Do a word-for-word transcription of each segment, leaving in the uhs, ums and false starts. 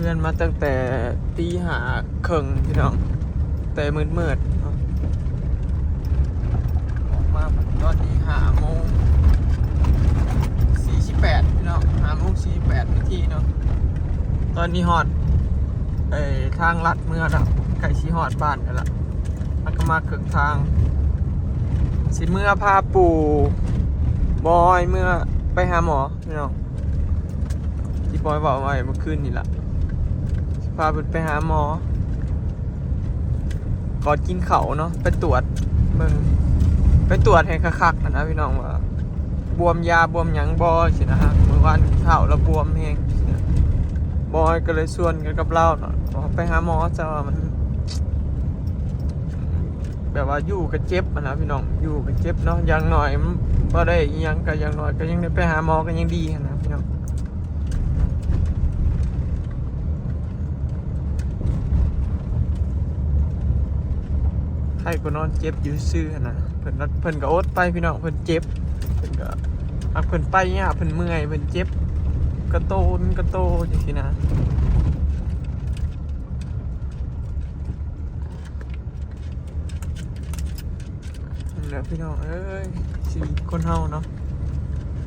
เดินมาตั้งแต่ตีห้าครึ่งพี่น้อง แต่มืดๆเนาะ ออกมาตอนนี้ห้าโมงสี่สิบแปดพี่น้อง ห้าโมงสี่สิบแปดนาทีเนาะ ตอนนี้ฮอด เอ้ย ทางลัดเมืองแล้ว ใกล้สิฮอดบ้านแล้วล่ะ มันก็มาครึ่งทาง สิเมือพาปู่บอยเมือไปหาหมอพี่น้อง ที่บอยบอกไว้เมื่อคืนนี่ล่ะ สิพาเพิ่นไปหาหมอ ก่อนกินข้าวเนาะ ไปตรวจเบิ่ง ไปตรวจให้คักๆหั้นนะพี่น้อง ว่าบวมยาบวมหยังบ่สินะ มื้อวานกินข้าวแล้วบวมแฮงสินะ บอยก็เลยชวนกันกับลาวเนาะ ว่าไปหาหมอ แต่ว่ามัน แบบว่าอยู่ก็เจ็บหั้นนะพี่น้อง อยู่ก็เจ็บเนาะ อย่างน้อยมันบ่ได้อิหยัง ก็อย่างน้อยก็ยังได้ไปหาหมอ ก็ยังดีหั้นนะพี่น้อง ไข้ก็นอนเจ็บอยู่ซื่อหั้นนะ เพิ่นก็ เพิ่นก็อดไปพี่น้อง เพิ่นเจ็บ เพิ่นก็ หากเพิ่นไปยาก เพิ่นเมื่อย เพิ่นเจ็บ กระโตนกระโตจังซี้นะ นี่แหละพี่น้องเอ้ย ชีวิตคนเฮาเนาะ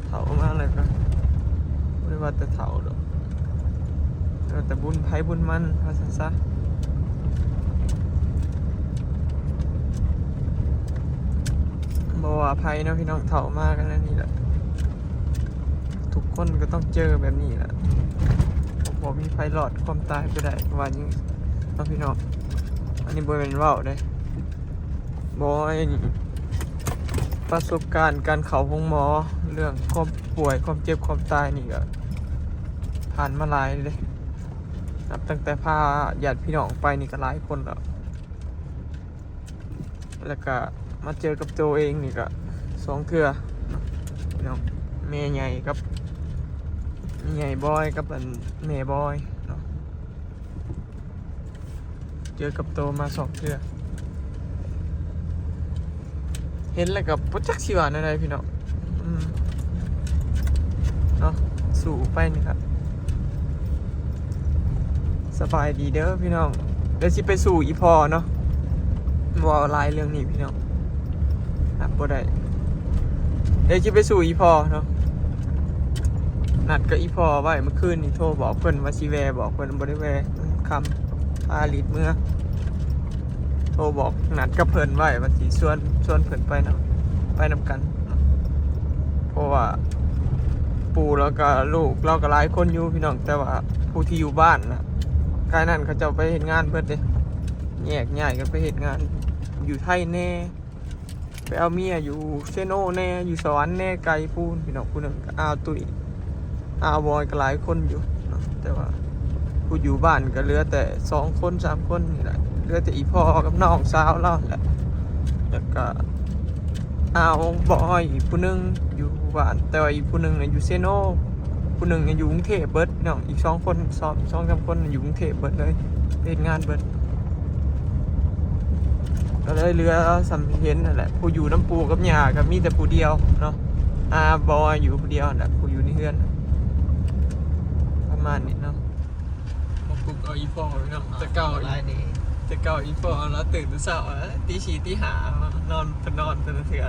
เฒ่ามาแล้วก็บ่ได้ว่าแต่เฒ่าดอก แล้วแต่บุญไผบุญมัน ว่าซั่นซะ บ่ว่าไผเนาะพี่น้อง เฒ่ามากันแล้วนี่แหละ ทุกคนก็ต้องเจอแบบนี้แหละ บ่มีไผรอดความตายไปได้ ว่าอย่างนี้เนาะพี่น้อง อันนี้บ่แม่นเว้าเด้ บอยนี่ ประสบการณ์การเข้าโรงหมอ เรื่องความป่วย ความเจ็บ ความตายนี่ก็ผ่านมาหลายเลย นับตั้งแต่พาญาติพี่น้องไปนี่ก็หลายคนแล้ว แล้วก็มาเจอกับตัวเองนี่ก็สองเทื่อเนาะพี่น้อง แม่ใหญ่กับ แม่ใหญ่บอยกับอันแม่บอยเนาะ เจอกับตัวมาสองเทื่อ เห็นแล้วก็บ่จักสิว่าแนวใดพี่น้อง อืม เนาะ สู้ไปนี่ครับ สบายดีเด้อพี่น้อง เดี๋ยวสิไปสู้อีพ่อเนาะ เว้าหลายเรื่องนี้พี่น้อง นับบ่ได้ เดี๋ยวสิไปสู้อีพ่อเนาะ นัดกับอีพ่อไว้เมื่อคืนนี่ โทรบอกเพิ่นว่าสิแวะ บอกเพิ่นบ่ได้แวะ ค่ำ พาลีดเมือ โทรบอกนัดกับเพิ่นไว้ว่าสิชวน ชวนเพิ่นไปเนาะ ไปนำกันเนาะ เพราะว่าปู่แล้วก็ลูกเราก็หลายคนอยู่พี่น้อง แต่ว่าผู้ที่อยู่บ้านน่ะ กายนั้นเขาเจ้าไปเฮ็ดงานเบิดเด้ แยกย้ายกันไปเฮ็ดงาน อยู่ไทยแน่ ไปเอาเมียอยู่เซโนแน่ อยู่สวรรค์แน่ ไกลพู้นพี่น้อง ผู้หนึ่งก็อ้าวตุ้ย อ้าวบอยก็หลายคนอยู่เนาะ แต่ว่าผู้อยู่บ้านก็เหลือแต่สองคนสามคนนี่แหละ เหลือแต่อีพ่อกับน้องสาวเราแหละ แล้วก็อ้าวบอยอีกผู้หนึ่งอยู่บ้าน แต่ว่าอีกผู้หนึ่งน่ะอยู่เซโน ผู้หนึ่งน่ะอยู่กรุงเทพเบิดพี่น้อง อีกสองคน สอง สองสามคนน่ะอยู่กรุงเทพเบิดเลย เฮ็ดงานเบิด ก็เลยเหลือส่ำที่เห็นนั่นแหละ ผู้อยู่นำปู่กับย่าก็มีแต่ผู้เดียวเนาะ อาบอยอยู่ผู้เดียวนั่นแหละ ผู้อยู่ในเฮือน ประมาณนี้เนาะ มาปลุกเอาอีพ่อพี่น้อง แต่เก่า หลายนี่ แต่เก่าอีพ่อลาวตื่นแต่เช้าอะ ตีสี่ตีห้านอน เพิ่นนอนแต่ละเทื่อ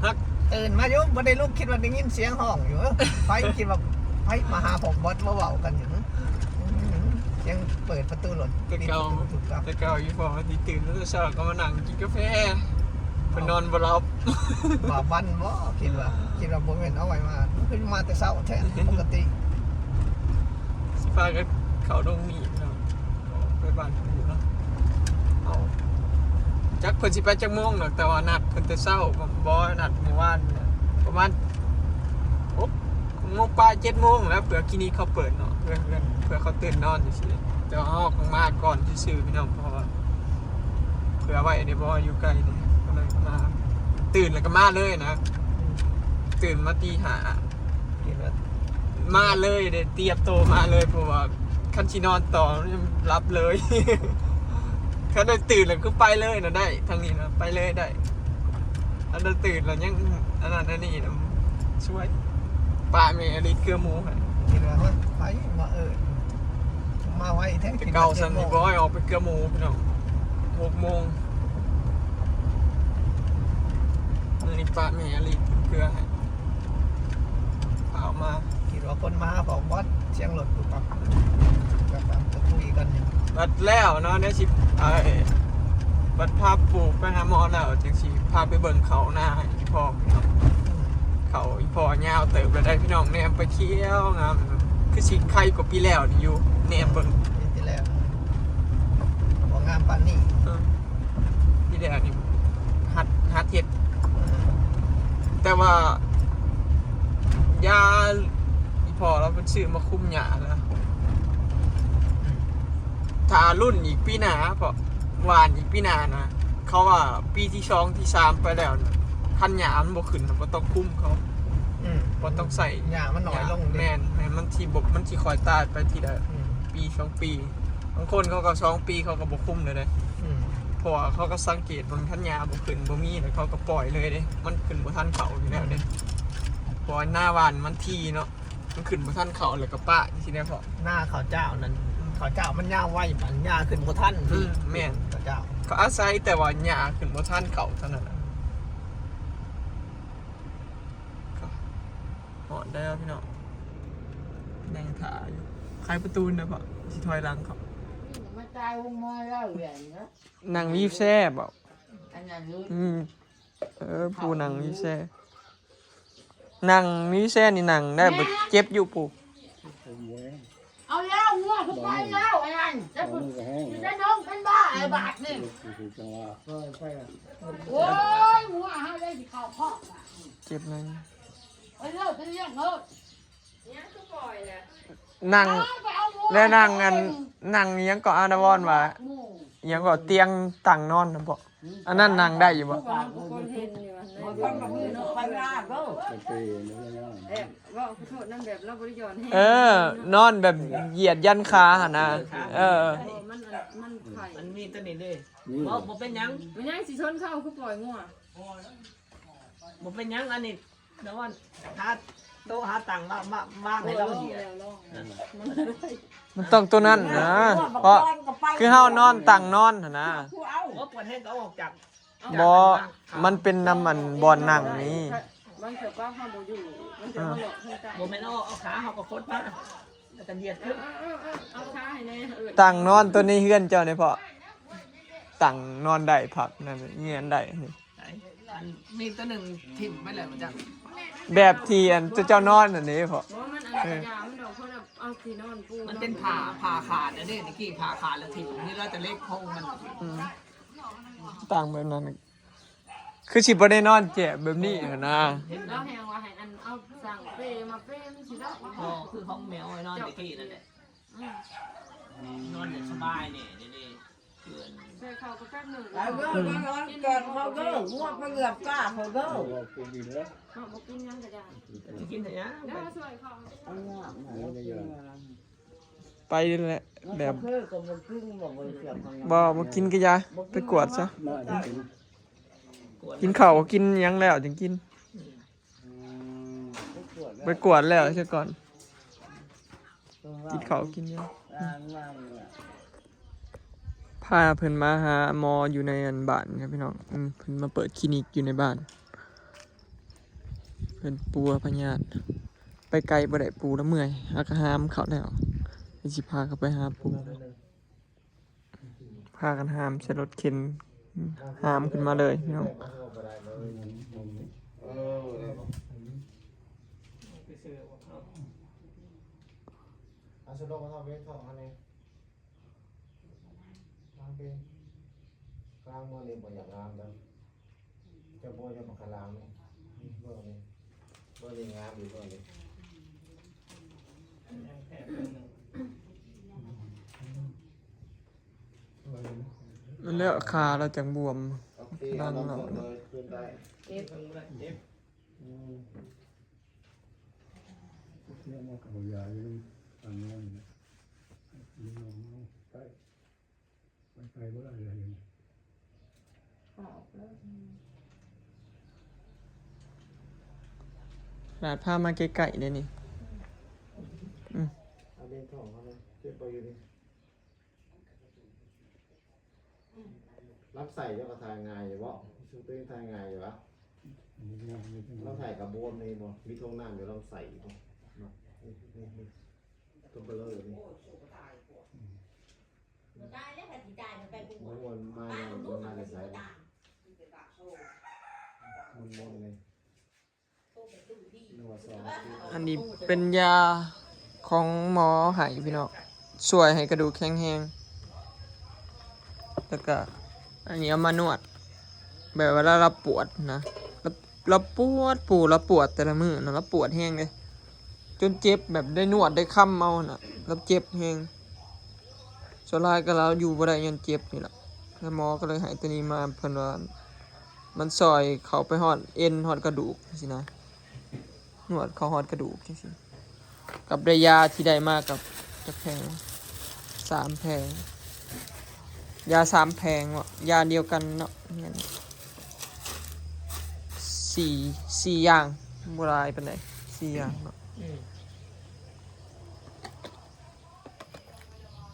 ฮัก ตื่นมาอยู่ บ่ได้ลุก คิดว่าได้ยินเสียงฮ้องอยู่ เอ้อ ไผ คิดว่าไผมาหาพวกบอสมาเว้ากันอยู่ เสียงเปิดประตูรถ แต่เก่า ปิดประตูกลับ แต่เก่าอีพ่อที่ตื่นแล้วเช้าก็มานั่งกินกาแฟ เพิ่นนอนบ่หลับ บ่าวันบ่ คิดว่า คิดว่าบ่แม่นเอาไว้มา เพิ่นมาแต่เช้าแท้ ปกติ สิพากันเข้าดงหมีเนาะ ไปบ้านปู่เนาะ เอา จักเพิ่นสิไปจักโมงดอก แต่ว่านัดเพิ่นแต่เช้า บ่ นัดเมื่อวานเนี่ย ประมาณ หกโมงปลาย เจ็ดโมงแล้ว เผื่อคลินิกเขาเปิดเนาะ เพื่อ เพื่อ เพื่อเขาตื่นนอนจังซี้ แต่ว่าเฮาคงมาก่อนซื่อๆพี่น้อง เพราะว่า เผื่อไว้เด้ เพราะว่าอยู่ไกลเด้ ก็เลยมา ตื่นแล้วก็มาเลยนะ ตื่นมาตีห้า คิดว่า มาเลยเด้ เตรียมตัวมาเลย เพราะว่าคันสินอนต่อ หลับเลย คันได้ตื่นแล้วคือไปเลยนะ ได้ ทางนี้นะ ไปเลยได้ อันนั้นตื่นแล้วยัง อันนั้นอันนี้นะ ช่วย ปะแม่อลิเกลือหมูหั่น คิดว่า เฮ้ย ไผมาเอิ้น มาไว้แท้ แต่เก่าสั่นนี่บ่ให้ออกไปเกลือหมู่พี่น้อง หกโมง มื้อนี้ปะแม่ลีเกลือให้ เอามา คิดว่าคนมาบอกบอสเสียงรถปุ๊บปั๊บ แบบว่าจะคุยกันอยู่ บัดแล้วเนาะ เดี๋ยวสิ ไอ้ บัดพาปู่ไปหาหมอแล้ว จังสิพาไปเบิ่งเขานาให้อีพ่อพี่น้อง อืม เขาอีพ่อยาวเติบแล้วได้พี่น้อง แนมไปเขียวงาม คือสิไข่กว่าปีแล้วนี่อยู่ แนมเบิ่ง ปีที่แล้ว บ่งามปานนี้ เออ ปีแล้วนี่ หัด หัดเฮ็ด อืม แต่ว่า ยาอีพ่อเราเป็นซื้อมาคุมหญ้าแล้ว ถ้ารุ่นอีกปีหน้า เพราะหว่านอีกปีหน้านะ เขาว่าปีที่สองที่สามไปแล้วนะ คันหญ้ามันบ่ขึ้นนะ บ่ต้องคุมเขา อืม บ่ต้องใส่ หญ้ามันน้อยลงเด้ แม่น แม่น มันสิบ่ มันสิค่อยตายไปทีละ อืม ปีสองปี บางคนเขาก็สองปีเขาก็บ่คุมเลยเด้ อืม เพราะว่าเขาก็สังเกตเบิ่งคันหญ้าบ่ขึ้นบ่มีแล้วเขาก็ปล่อยเลยเด้ มันขึ้นบ่ทันเขาอยู่แล้วเด้ เพราะว่าหน้าหว่านมันทีเนาะ มันขึ้นบ่ทันเขาแล้วก็ปะจังซี้แหน่พ่อ หน้าเขาเจ้านั่น เขาเจ้ามันยาวไว มันหญ้าขึ้นบ่ทัน อืม แม่น เขาเจ้า เขาอาศัยแต่ว่าหญ้าขึ้นบ่ทันเขาเท่านั้นน่ะ ก็ฮอดแล้วพี่น้อง นั่งถ่าอยู่ ไขประตูนะพ่อ สิถอยหลังเขา มาตายโรงหมอแล้วแหวนนะ นั่งวีลแชร์บ่ อันนั้นรู้ อืม เออ ผู้นั่งวีลแชร์ นั่งวีลแชร์นี่นั่งได้บ่ เจ็บอยู่ปู่ เอาแล้วงัวคือไปแล้วไอ้นั่นจะ มันก็แห้ง จะน้องเป็นบ้าไอ้บาทนี่ คือจังหวะ โอ้ยงัวเฮาได้สิเข้าคอกอะ เจ็บหน่อย ไปเลิกไปเลี้ยงเลิก นั่ง เอาไปเอางัว และนั่งอัน นั่งอิหยังก็อานาวรณ์ว่า หมู่ อิหยังก็เตียงตั้งนอนนะบ่ อันนั้นนั่งได้อยู่บ่ ปากมัน คนเห็นอยู่อันนั้น มันต้องมามือเนาะ ไปลาเด้อ ไปเตะมันก็ยาก เอ๊ะ เว้าขอโทษนำแบบเราบ่ได้หย่อนแฮง เออ นอนแบบเหยียดยันขาหั่นนะ เออ เออ มันอัน มันไข่ มันมีตัวนี้เลย นี่ บ่ บ่เป็นหยัง มันยังสิชนเข้าคือปล่อยงัว บ่เป็นหยัง อันนี้ เดี๋ยวว่าหาโต๊ะหาตังค์มา มา วางให้เราเหยียด ลองแล้วลองแล้ว มันต้องตัวนั้นนะ เพราะคือเฮานอนตั้งนอนหั่นนะ ผู้เอา บ่ปวดแฮงก็เอาออกจาก บ่ มันเป็นนำอันบ่อนนั่งนี่ บางเทื่อป้าเฮาบ่อยู่ บางเทื่อเฮาหลอกทางใต้ บ่แม่นเอา เอาขาเฮาก็คดมา แล้วก็เหยียดขึ้น เอา เอา เอา เอาขาให้แน่ เออ ตั้งนอนตัวนี้เฮือนเจ้านี่พ่อ ตั้งนอนได้พับนั่นเฮือนได้นี่ ไหน อันมีตัวหนึ่งถิ่มไปแล้วจ้ะ แบบที่อันเจ้านอนอันนี้พ่อ เพราะว่ามันอันตรายมันดอก เพราะว่าเอาที่นอนปู มันเป็นผ้า ผ้าขาดอันนี้ ตะกี้ผ้าขาดแล้วถิ่ม นี่เราจะเล็กโค้งมัน อืม ตั้งแบบนั้น คือสิบ่ได้นอนแจบแบบนี้หั่นนะ เราแฮงว่าให้อันเอาสั่งเปรมาเปรมันสิได้ อ๋อ คือของแมวไอ้นอนตะกี้นั่นแหละ อืม นอนอย่างสบายเนี่ย เดี๋ยวนี้เพื่อน ใส่ข้าวก็แป๊บหนึ่ง ไปเด้อ มานอนกอดเขาเด้อ งัวไปเหลือบก้าเขาเด้อ เนาะ บ่กินหยังก็ได้ จะกินแต่หยัง เดี๋ยวมาช่วยเขา อันนี้ อันนี้ ไปแหละ แบบ เพื่อก็บ่กิน บ่บ่เสียบของ บ่ บ่กินก็อย่า ไปกวดซะ มาถึง กินข้าวกินหยังแล้วจึงกิน อืม ไปกวดแล้วซะก่อน กินข้าวกินหยัง อ่านมาเนี่ย พาเพิ่นมาหาหมออยู่ในอันบ้านครับพี่น้อง อืม เพิ่นมาเปิดคลินิกอยู่ในบ้าน เพิ่นปัวพยาธิ ไปไกลบ่ได้ปู่ละเมื่อย หากะหามเขาแล้ว เพิ่นสิพาเขาไปหาปู่ พากันหามใส่รถเข็น หามขึ้นมาเลยพี่น้อง เออ เอาสะดอกมาทำเป็นของอันนี้ ล้างเป็น ล้างมือนี่บ่อยากล้างแล้ว เจ้าบ่อยากมาล้างนี่ นี่เบิ่งนี่ เบิ่งนี่งามอยู่เบิ่งนี่ แล้วขาเราจังบวม โอเค ดัง เอาลง เนาะ หมดเลย ขึ้นได้ เจ็บ อืม เนี่ยมันก็เอายาอยู่ตามนั้นนะ นี่ลองเอาไป ไปไกลบ่ได้เลย ออกแล้ว ขนาดพามาใกล้ๆเด้นี่ อืม เอาเบนทองเขานะ เก็บไปอยู่นี่ ลำไส้เจ้าก็ถ่ายง่ายอยู่บ่ มีช่วงตัวเองถ่ายง่ายอยู่วะ อันนี้ก็ไม่ต้อง ลำไส้กับบวมนี่บ่ มีท่งน้ำอยู่ลำไส้อยู่บ่ เนาะ นี่นี่นี่ตัวเบลอนี่ ตายแล้วใครสิตายมันไปบวช มันวนมา ป้า เนี่ย ของลู มั ก นมา มัน แต่ ก็ ไส สิตาย มันวนๆเลย โตเป็นตู้ที่ นึกว่าสองอาทิตย์ อันนี้เป็นยาของหมอให้พี่น้อง ช่วยให้กระดูกแข็งแรง แล้วก็อันนี้เอามานวด แบบเวลาเราปวดนะ เราเราปวด ปู่เราปวดแต่ละมื้อนะ เราปวดแฮงเลย จนเจ็บแบบได้นวดได้คำเอาน่ะ เราเจ็บแฮง ส่วนหลายก็เราอยู่บ่ได้ย้อนเจ็บนี่แหละ แล้วหมอก็เลยให้ตัวนี้มา เพิ่นว่า มันซ่อยเข้าไปฮอดเอ็นฮอดกระดูกสินะ นวดเข้าฮอดกระดูกจังซี่ กับได้ยาที่ได้มากับจักแผง สามแผง ยาสามแผงเนาะ ยาเดียวกันเนาะ แม่น สี่ สี่อย่าง บ่หลายปานใด สี่อย่างเนาะ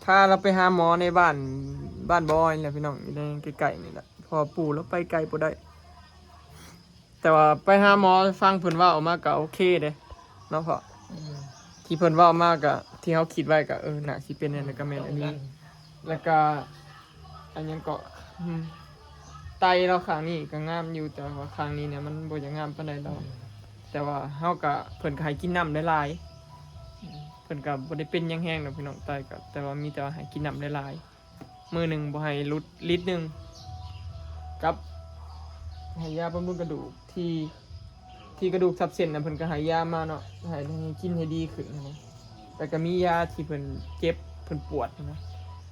พาเราไปหาหมอในบ้าน บ้านบอยนี่แหละพี่น้อง อยู่ในใกล้ๆนี่แหละ เพราะปู่เราไปไกลบ่ได้ แต่ว่าไปหาหมอฟังเพิ่นเว้าออกมาก็โอเคเด้ เนาะพ่อ ที่เพิ่นเว้ามาก็ ที่เฮาคิดไว้ก็ เออ น่าสิเป็นอันนั้นก็แม่นอันนี้ แล้วก็ อันหยังก็ อืม ไตเราข้างนี้ก็งามอยู่ แต่ว่าข้างนี้เนี่ยมันบ่อยากงามปานใดดอก แต่ว่าเฮาก็ เพิ่นก็ให้กินน้ำหลายๆ เพิ่นก็บ่ได้เป็นหยังแฮงดอกพี่น้อง ไตก็ แต่ว่ามีแต่ว่าให้กินน้ำหลายๆ มื้อหนึ่งบ่ให้หลุดลิตรหนึ่ง กับให้ยาบำรุงกระดูกที่ ที่กระดูกทับเส้นน่ะ เพิ่นก็ให้ยามาเนาะ ให้ ให้กินให้ดีขึ้นนะ แล้วก็มียาที่เพิ่นเจ็บ เพิ่นปวดนะ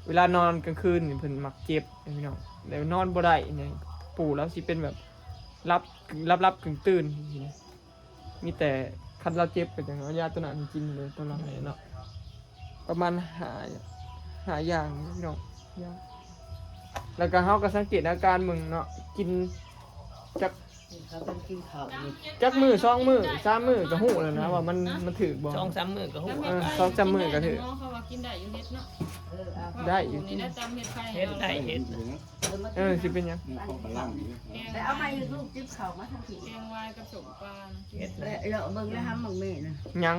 เวลานอนกลางคืนนี่เพิ่นมักเจ็บนะพี่น้อง แล้วนอนบ่ได้เนี่ย ปู่เราสิเป็นแบบหลับ หลับๆกึ่งๆตื่นจังซี้นะ มีแต่คันเราเจ็บก็จั่งเอายาตัวนั้นให้กินเลย ตัวนั้นให้เนาะ ประมาณห้า ห้าอย่างพี่น้อง แล้วก็เฮาก็สังเกตอาการเบิ่งเนาะ กินจัก เขาเป็นกินข้าวนี่ จักมื้อ สองมื้อ สามมื้อก็ฮู้แล้วนะว่ามัน มันถืกบ่ สองสามมื้อก็ฮู้ เออ สองสามมื้อก็ถืก หมอเขาว่ากินได้อยู่เฮ็ดเนาะ เออเอา ได้อยู่ นี่ได้ตามเฮ็ดไข่ เฮ็ดได้เฮ็ด เออ สิเป็นหยัง นี่เขากำลังอยู่ แกง แต่เอามาอยู่ลูกจิ๊บเขามาทางที่ แกงวายกับสมปลานะ เฮ็ดได้ แล้วเดี๋ยวเบิ่งแล้วทำมังเม่นะ ยัง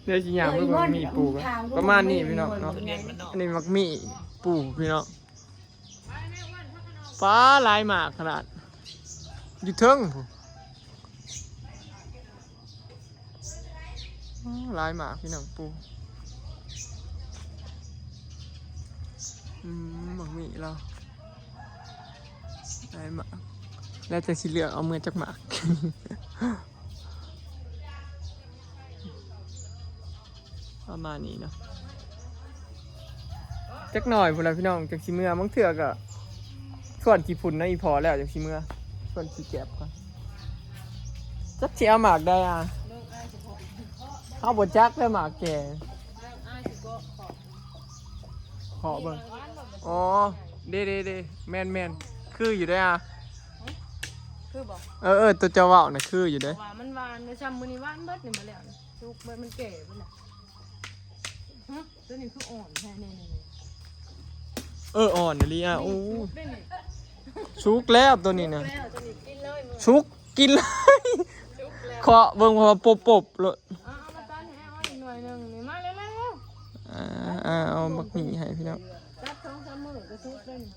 เดี๋ยวสิย่างไปเบิ่งมีปู่กัน ประมาณนี้พี่น้องเนาะ เฮ็ดมันนอก อันนี้มักมีปู่พี่น้อง ฟ้าหลายหมากขนาด อยู่เทิงพุ้น อ้อ หลายหมากพี่น้องปู่ อืม บักหมี่เรา หลายหมาก แล้วจั่งสิเลือกเอาเมือจักหมาก ประมาณนี้เนาะ จักหน่อยพุ้นล่ะพี่น้อง จั่งสิเมือ บางเทื่อก็ ส่วนขี้ฝุ่นนะอีพอแล้วจั่งสิเมือ ส่วนขี้แกบก่อน จักสิเอาหมากใดอ่ะ เฮาบ่จักเด้อหมากแก่ เคาะเบิ่ง อ๋อ เด้เด้เด้ แม่นแม่น คืออยู่เด้อ่ะ คือบอก เออเออ ตัวเจ้าเว้าน่ะคืออยู่เด้ ว่ามันหวานนะซ้ำมื้อนี้หวานเบิดนี่มาแล้วนะสุกเบิดมันแก่เบิดน่ะฮะตัวนี้คืออ่อนแท้นี่นี่นี่ เออ อ่อนอีหลีอ่ะ โอ้ สุกได้นี่ สุกแล้วตัวนี้นะ แล้วตัวนี้กินเลยมื้อ สุก กินเลย สุกแล้ว เคาะเบิ่งพอปบๆโลด เอาเอามาตัดให้เอาอีกหน่อยหนึงนี่มาเร็วๆ อ่าอ่า เอาบักหมี่ให้พี่น้อง ตัดสองสามมื้อก็สุกเลยนี่